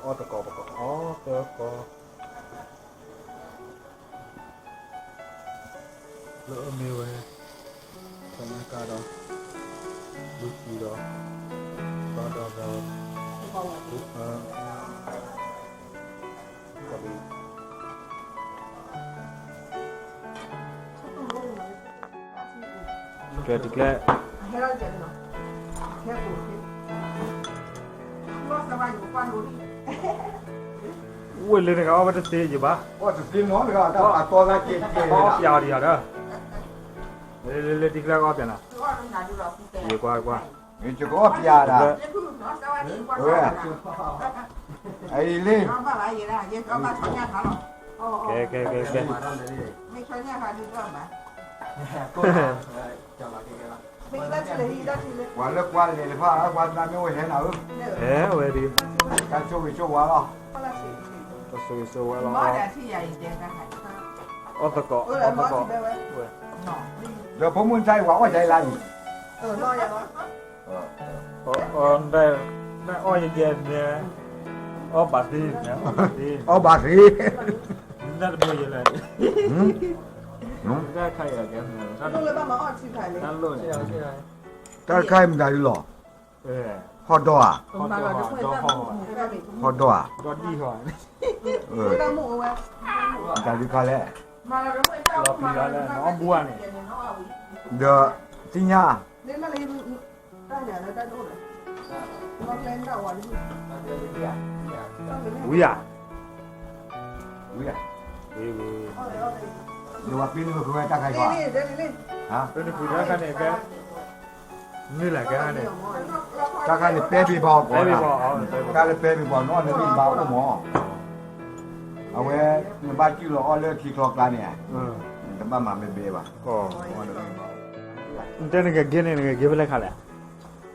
အီၣ်တကိးပကအီၣ်သၢကိး, လၢအမ့ၢ်ဝဲ, သနကဒီး, လူၤကံဒီး, သီဒီးဒီး, ကဲတကျဲ, ဝ့ၢ်လၢနကအီၣ်ဝဲတသ့ယဘၣ်, အီၣ်တသ့မ့ၢ်တဂၤ, အီၣ်ပျးအီၤဒံးယၤဒီး, လၢလၢလၢတကျဲကအီၣ်ပျးနၤ, ယကွၢ်ကွၢ်, မ့ၢ်ကကအီၣ်ပျးဒၣ်, ဝဲ, အအံၤလံ, ကဲကဲကဲကဲ, ပှၤလၢကွၢ်လဲၤတဖၣ် ကွၢ်သးမ့ၢ်ဝဲဟဲနၤဧၢ, ဟဲဝဲဒၣ်, တၢ်ဆိၣ်ဂ့ၤဆိၣ်ဝါလီၤ, တၢ်ဆိၣ်ဂ့ၤဆိၣ်ဝါလီၤ, အီၣ်သကိး, အီၣ်သကိး, ဒီးဖိမုၣ်တၢ်အံၤ ပှၤအီၣ်ယၤအံၤလါအံၤ, အီၣ်ယဲန့ၣ်, အီၣ်ဘၣ်သ့, အီၣ်ဘၣ်သ့, နတဘိယဲလဲၣ်, တၢ်ခါအံၤ, တၢ်ခါအံၤမတၤဒ်လီၤ, ဟီၣ်ဒီးဧါ, ဟီၣ်ဒီးဧါ, မတၤဒ်ခါလဲၣ်, ဒီးသ့ၣ်ညါ ဝံၤဧါ, ဝံၤဧါ, ယဝၤပ့ၤနုာ်ဃုာ်ဝဲတၢ်ခါအံၤ, ပ့ၤနုာ်ဃုာ်တၢ်ခါန့ၣ်ကဲ, မ့ၢ်လဲၣ်ကဲန့ၣ်, တၢ်ခါန့ၣ်ပဲဘ့ၣ်ဘၣ်အီၤကိး, တၢ်လၢပဲဘ့ၣ်ဘၣ်နီၢ်နမ့ၢ်ဘၣ်အိၣ်မး, အဝဲ, နဘၣ်ကံၣ်လီၤအီၣ်လၢခံချီကျါန့ၣ်, နတဘၣ်မၤမ့ၢ်ဘဲဘၣ်, နတဲနကဂ့ၤန့ၣ် နကဂ့ၤဖဲလဲၣ်ခါလဲၣ်,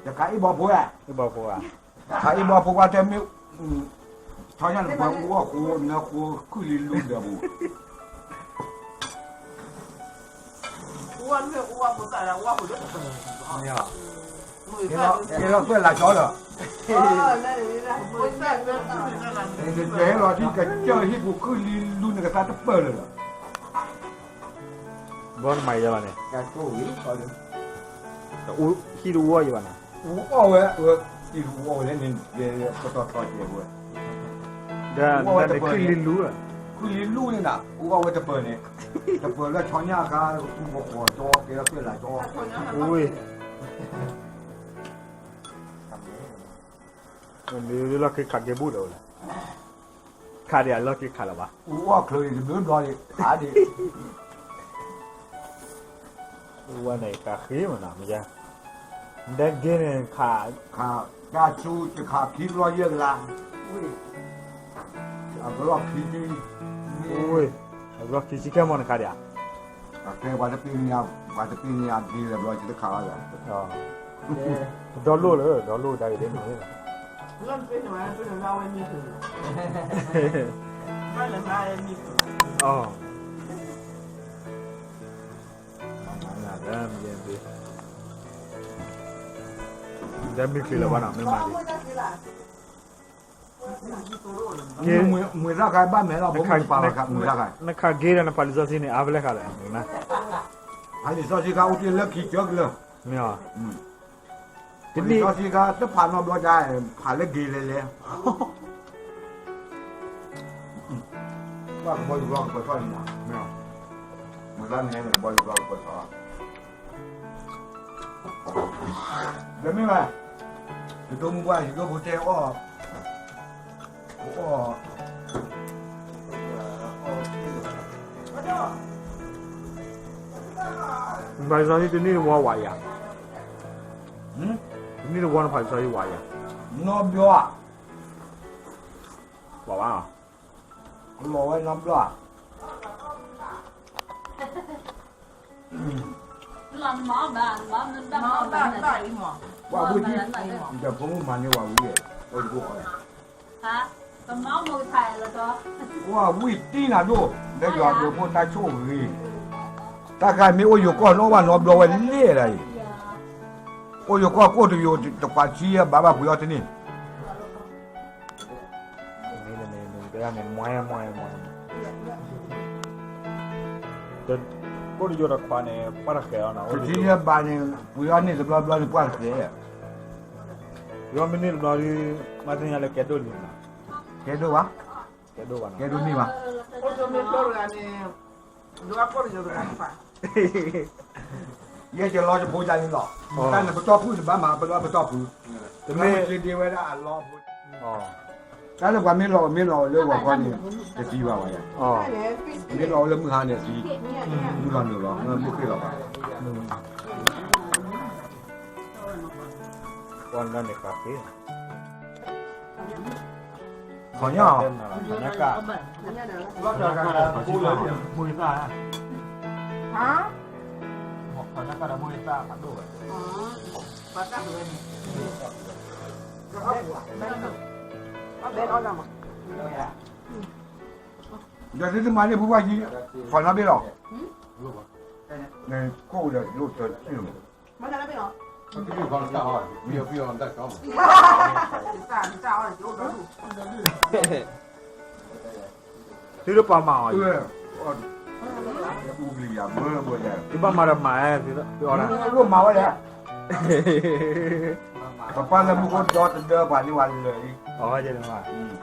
တခါအ့ၣ်ဘီဖိဧါ, အ့ၣ်ဘီဖိဧါ, ခါအ့ၣ်ဘီဖိပှၤတဲမ့ၢ်, ဆီညါနပှၤအူအီၣ်ဃိ နဃိခုၣ်လံလူဒီးပူၤ, ကဲလီၤသွဲၣ်လးကၠီလီၤ, နတဲလီၤဒ်ကစၢၢ်ဟံၣ်ပူၤခုၣ်လံလူနကသးတပၢၢ်လၢာ်လီၤ, ဘီနမၤယါလီၤန့ၣ်, ဟံၣ်တအူအီၣ်ယဘၣ်န့ၣ်, အူအီၣ်ဝဲ, ဟံၣ်တအူအီၣ်ဝဲလၢန့ၣ်, ကတီၤထီၣ်ကဲဝဲ, ဒီးနခုၣ်လံလူ, ခုၣ်လံလူန့ၣ်နၤ အူအီၣ်ဝဲတပၢၢ်န့ၣ်, တပၢၢ်လၢဆီညါအခါ, ဃူကဃီၤကၠီ ကဲလီၤသွဲၣ်လးကၠီ, ဝ့ၢ် လၢလီၢ်ခံခးက့ၤဘူၣ်ဒီးဝဲလဲၣ်, ခးဒံးအလီၢ်ခံခးလၢၤဘၣ်, အူအီၣ်ချၢအံၤတဘျုးဘျီဒံး ခးဒံး, အူဝဲန့ၣ်ကးဃ့မနၤမ့ၢ်ယါ, ဒဲက့န့ၣ်ခး, ခး, တၢ်ဆူတခးခံဘျီယဲၢ်ကလါ, အကလီၢ်ခံဆံ, အကလီၢ်ခံဆံကဲမနၤခးဒံးဧါ, အခဲပှၤတပ့ၤန့ၢ်, ပှၤတပ့ၤန့ၢ်အဒ့လၢဘျီ ယတခးလီၤယၤ ဒီလိၣ်လၢ ဒီလိၣ်ဒၣ်အံၤဒ်န့ၣ်, ဒ်မ့ၢ်ချံလၢၤဘၣ်နီၤ မ့ၢ်မၤဒ် မ့ၢ်သၣ်ခါဘၣ်မဲာ်လီၤ ဖိမုၣ်တပာ်ဘၣ်ခါ မ့ၢ်သၣ်ခါ, နခးက့ၤဒီးနပာ်လံာ်စီဆှံန့ၣ် အါဖဲလဲၣ်ခါလဲၣ်, ပာ်လံာ်စီဆှံခါအိၣ်တ့ၢ်လၢခံကၢကလၢာ်, မ့ၢ်, ပာ်လံာ်စီဆှံခါတဖးနီတဘျီဒၣ် ဖးလၢက့ၤလဲၤလဲၤ, ဘၣ်ကဘီယူၤဘျီကပၢၤထီၣ်လံနီၤ, မ့ၢ်, မ့ၢ်သၣ်န့ၣ်ကဘီယူၤဘျီကပၢၤထီၣ် ဒီးမ့ၢ်ဘၣ်, ယဒိၣ်မူဘၣ် ယဒိၣ်ဖိတဲအီၣ်, အီၣ်, နဖးလံာ်စီဆှံတနံၣ်တဝီဝးယၤ, တနံၣ်တဝီနဖးလံာ်စီဆှံဝးယၤ, နီဘျီဧါ, ဝးဘၣ်, လီၤဝဲနီဘျီဧါ ဝဲဝံၣ်တံၢ်, ဒီးဖိမုၣ်မၤန့ၢ်ဝဲဝံၣ်, အိၣ်တဘိဃီ, ဝဲဝံၣ်တံၢ်နၤဒိၣ်, လၢယွၤဒိးဖိတၢ်ဆိၣ်ဂ့ၤ, တၢ်ခါမ့ၢ်အိၣ်ယိၤကီၢ်နီၣ်ဘၣ်နီဘျီဝဲလဲၣ်ဒၣ်အံၤ, အိၣ်ယိၤကီၢ်ကိၣ်တယိၤတပှၤထံဘၣ်ဘၣ်ပှ့ၤအီၤတန့ၢ် န့ၣ် မွဲမွဲမွဲ, ကိၣ်တယိတခွါန့ၣ် ပှၢ်တဃဲးအီၤနီၤ, တထံၣ်လၢဘၣ်န့ၣ် ပှ့ၤအီၤန့ၣ်တဘျီဘျီန့ၣ် ပှၢ်တဃဲး, ယမ့ၢ်န့ၢ်တဘျီဒီး မၤသ့ၣ်ညါလၢကဲဒိၣ်လံနီၤ, ကဲဒိၣ်ဘၣ်, ကဲဒိၣ်ဘၣ်နီၤ, ကဲဒိၣ်မ့ၢ်ဘၣ်, ယဲၢ်ကလီတဖိယၤန့ၣ်လီၤ, တၢ်နပတီၢ်ဖုၣ်နဘၣ်မၤပလီၢ်ပတီၢ်ဖုၣ်, တမ့ၢ်ဒ့ဝဲဒၣ်အလီၢ်ဖိ တၢ်လၢပှၤမ့ၢ်လီၤမ့ၢ်လီၤလၢဂီၤခီန့ၣ် တသံဘၣ်ဝဲ, မ့ၢ်လီၤလၢမုၢ်ဟါန့ၣ်သံ, မုၢ်လီၤနုာ်လီၤ မုၢ်ဃ့ၢ်လီၤဘၣ်, ပှၤန့ၣ်ဃးသ့, ခီညါ, ခီညါက, ခီညါကဒီးမိၢ်သၣ်ဖးဒိၣ်ဝဲ, ဒီးသုတမၤန့ၢ်ဖိဘၣ်ကံ, ဖီၣ်နီၣ်ဘ့ၣ်လီၤ, ကိၣ်ဒီးလိၣ်တၢ်, သုတပာ်မၤအီၤ, သုဘၣ်မၤဒီးမၤ, သုအီၣ်ဒၣ်, မၤဝဲလဲၣ်, ပပၢ်လၢမူခိၣ်ဒီတဒၢပှၤန့ၢ်ဝဲလၢာ်လံ, အဝဲန့ၣ်မး,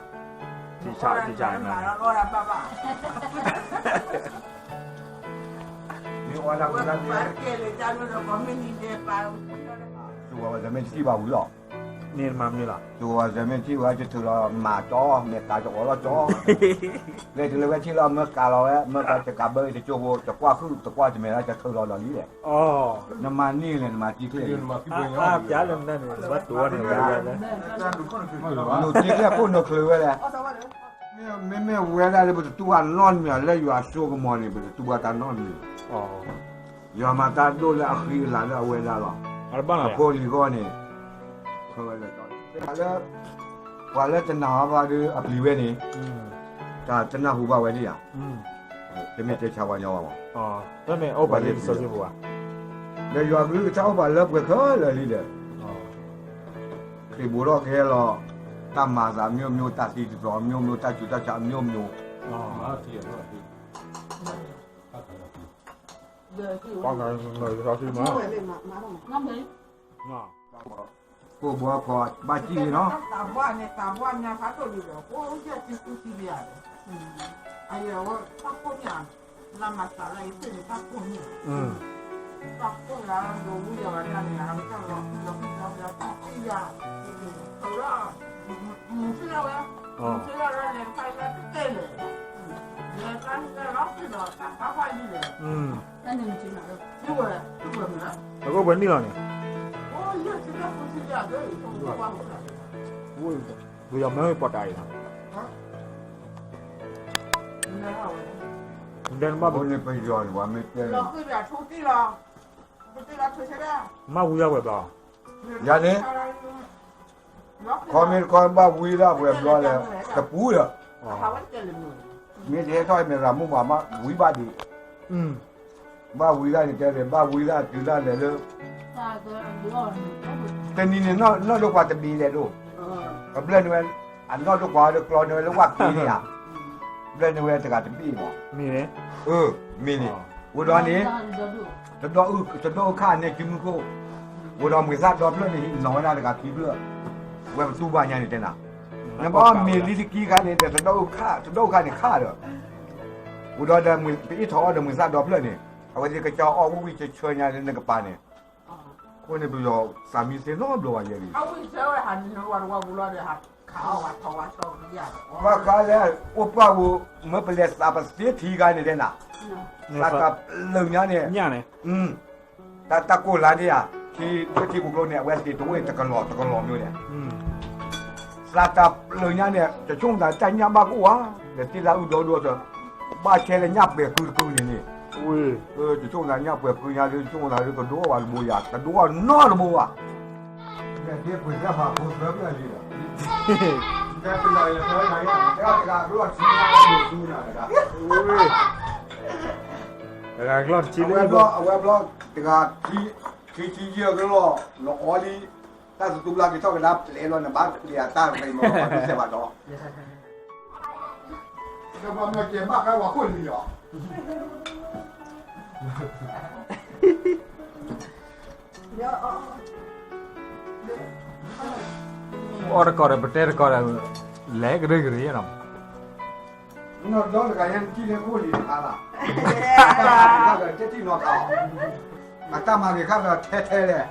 ထံဆးထံဆးနၤ, မ့ၢ်အီၣ်ဒၣ်ဝဲဒၣ်န့ၣ်, သုဝဲဝဲတမ့ၢ်ထံၣ်ဘၣ်ဝံၤလီၤ, န့ၣ်မၤမ့ၢ်လီၤ, သုဝဲဝဲတမ့ၢ်ထံၣ်ဝဲ တထုးလီၤမၤကၠီ မ့ၢ်ကးတအီၣ်လီၤကၠီ လၢတုၤလၢဝဲထံၣ်လီၤ မၢကးလီၤဝဲ မၢကးတကးဘၢအံၤတကၠိဖိ တကွၢ်ဃုာ်တကွၢ်တမဲာ်လၢတထုးလီၤဒီးလံလဲၣ်, နမၤန့ၢ်လဲၣ် နမၤတံၤကျဲၢ်, နတံၤကျဲၢ်ခိၣ်နချုးဝဲလဲၣ်, မ့မ့ၢ်ဝဲဒၣ်လၢပတတူၢ်ဘၣ်နီတမံၤ လၢယွၤအစိကမီၤန့ၣ် ပတတူၢ်ဘၣ်တၢ်နီတမံၤ, ယွၤမၤတၢ်ဒိၣ်လၢအဃံအလၤလၢအဝဲဒၣ်လီၤ, အဖိလံၤဂီၢ်န့ၣ်, ဝဲလၢ ပှၤလၢတနာ်အီၤဘၣ်ဒီးအပျံၤဝဲန့ၣ်, တၢ်တနၢ်ဟူဘၣ်ဝဲန့ၣ်ဧါ, တမ့ၢ်တဲဆါဝါညီဘၣ်မး, တမ့ၢ်အိၣ်ပှၤလၢလံာ်စီဆှံပူၤဧါ, ဒီးယွၤကလုၢ်ကထါအိၣ်ပှၤလၢပှဲၤခဲလၢာ်လံဒီး, ခရံာ်ဘိးထီၣ်ကဟဲလီၤ, တၢ်မၤသးမျိုးမျိုး တၢ်သံတတီၤမျိုးမျိုး တၢ်ဆူးတၢ်ဆါမျိုးမျိုး, ပှၤကမၤလံာ်စီဆှံမး ကိၣ်ဘှီခီဘၣ်စံၣ်လံနီၤ, တၢ်ဘှီန့ၣ် တၢ်ဘှီညါဖးဒိၣ်လံဒီး ကိၣ်ယဲၢ်ဆံဃုဆံလံဧါ, အယဲၢ်ဝဲတၢ်ကိၢ်န့ၣ်ဧါ, လၢမၤစၢၤလၢယသ့ၣ်န့ၣ်တၢ်ကိၢ်န့ၣ်, တၢ်ကိၢ်လၢဒိးဝံယၤဝဲဒၣ်န့ၣ် အဝဲတၢ်လီၤဃံလီၤဃံလီၤဃံလီၤဃံလီၤ, ထုးလီၤ, မုၢ်ဆ့ၣ်လၢဝဲ, မုၢ်ဆ့ၣ်လၢဝဲလဲၤတခါလၢတတဲလဲၣ်, လဲၤတခါလၢလီၤဃံလီၤ တၢ်ဖးဖးယံၤလဲၣ် အကပှဲၤနံၣ်လီၤန့ၣ်, ပယီၤမ့ၢ်ပီးတၢ်အံၤလီၤ, ဒဲနဘၣ်, မၤဝံၤလၢပှဲၤဘျီ, ယၤန့ၣ်, ခီမ့ၢ်တခီဘၣ်ဝံၤလၢပှဲၤဘျီလဲၣ်, တပူၤဒီး, မ့ၢ်တဟဲထီၣ်အမဲရၤမုၣ်ဘၣ်မး ဝံၤဘၣ်ဒံး, ဘၣ်ဝံၤဒၣ်န့ၣ်တဲန့ၣ် ဘၣ်ဝံၤဒၣ်တုၤဒၣ်လဲာ်လၢ တနံၤန့ၣ် နီၢ်ဒိၣ်ကွၢ်တဘ့ၣ်လဲၣ်ဒိၣ်, အဘျၢၣ်န့ၢ်ဝဲ, အနီၢ်ဒိၣ်ကွၢ်ဒီးကျီန့ၢ်ဝဲလၢဝၣ်က့န့ၣ်ဧါ, ဘျၢၣ်န့ၢ်ဝဲတဂၤတဘ့ၣ်မး, မ့ၢ်န့ၣ်, အိၣ်ဒီးန့ၣ်, တဒီးအုၣ်ခၣ်န့ၢ်စုမုၢ်ခိၣ်, အိၣ်ဒီးမွဲၤသၣ်ဒီဖျၢၣ်န့ၣ် နီၢ်ဝဲဒၣ်တဂၤခံဖျၢၣ်, ဝဲပသူဘၣ်ညါန့ၣ်တဲနၤ, နဘၣ်မ့ၢ်လံတကံခါန့ၣ် တဒီးအုၣ်ခၣ်န့ၣ်ခၣ်ဒီး အိၣ်ဒီးဒီးပအ့ၣ်ထီၣ်အီၣ်ဒီးမွဲၤသၣ်ဒီဖျၢၣ်န့ၣ် အဝဲသ့ၣ်ကစၢ်အီၣ်ဝံၣ်ဝံၣ်ဆၢဆၢညါလၢနကပၤန့ၣ်, အဃိန့ၣ်ပယီၤသးမံသ့နီတဘျီဘၣ်ယဲလံ, ဘၣ်ဃးလၢအိၣ်ပှၢ်ပူၤ မ့ၢ်ပလဲၤသးပသ့ထံဂၤန့ၣ်တဲနၤ, သးတၢ်ပျၢၤညါန့ၣ် တၢ်ကိၢ်လါန့ၣ်ဧါ, ထံဖိထံဖိကျိန့ၣ် အဝဲသ့ၣ်တဝ့ၢ်တကလီၢ်တကလီၢ်မျိုးန့ၣ်, သးတၢ်ပျၢၤညါန့ၣ် တဆိကမိၣ်သးတၢ်ညၣ်ဘၣ်ကိၣ်ဝါ, ဒီးသ့ၣ်လၢအုၣ်ဒီဒိၣ်ဒီး, ဘၣ်ဆဲးလၢညၣ်ပှဲၤကုတကုန့ၣ်န့ၣ်, တဆိကမိၣ်သးညၣ်ပှဲၤကုညါဒီး တဆိကမိၣ်သးလၢကဒိၣ်ဝဲတဘိယၤ ကဒိၣ်ဝဲနီတဘိဘၣ် တဂၤကျီၢ်တဆံလံ, အဝဲဘျီ တဂၤခံဆံယဲၢ်ကလီၢ် နအီလံ, တၢ်သတူၢ်ဘျၢက့ၤထီၣ်ကဒါပျဲလီၤ နဘၣ်ပျဲအတၢ်ရ့မီၤ ပှၤဒုးစဲးဘၣ်ဒီး, ပှၤမ့ၢ်ကဲဘၣ်ဃးဝဲခိၣ်လံလီၤ. အီၣ်တကီၢ်ဒီး ပတဲတကီၢ်ဒီး လဲၤကရၢကရၢနီၤ. နီၢ်ဒီတဂၤညါ နထံၣ်လၢခိၣ်လံတခါလီၤ. တၢ်လၢကဲထံၣ်နီၢ်ခါ, အတၢ်မၤဂ့ၤခါဒီးထဲထဲလဲၣ်,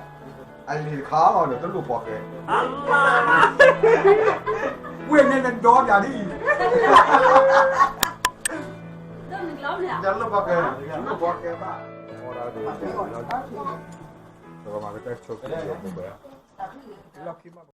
အလံၤတခါအီၤဒီးတလိၣ်ပီၤကဲ, ဝ့ၢ်န့ၣ်နဒီပၠးဒ်အံၤ, တလိၣ်ပီၤကဲ, တလိၣ်ပီၤကဲဘၣ်. အီၣ်ဒၣ်ဒ်, တဘၣ်မၤကတၢၢ်ဆိက့ၤ, လီၢ်ခံမး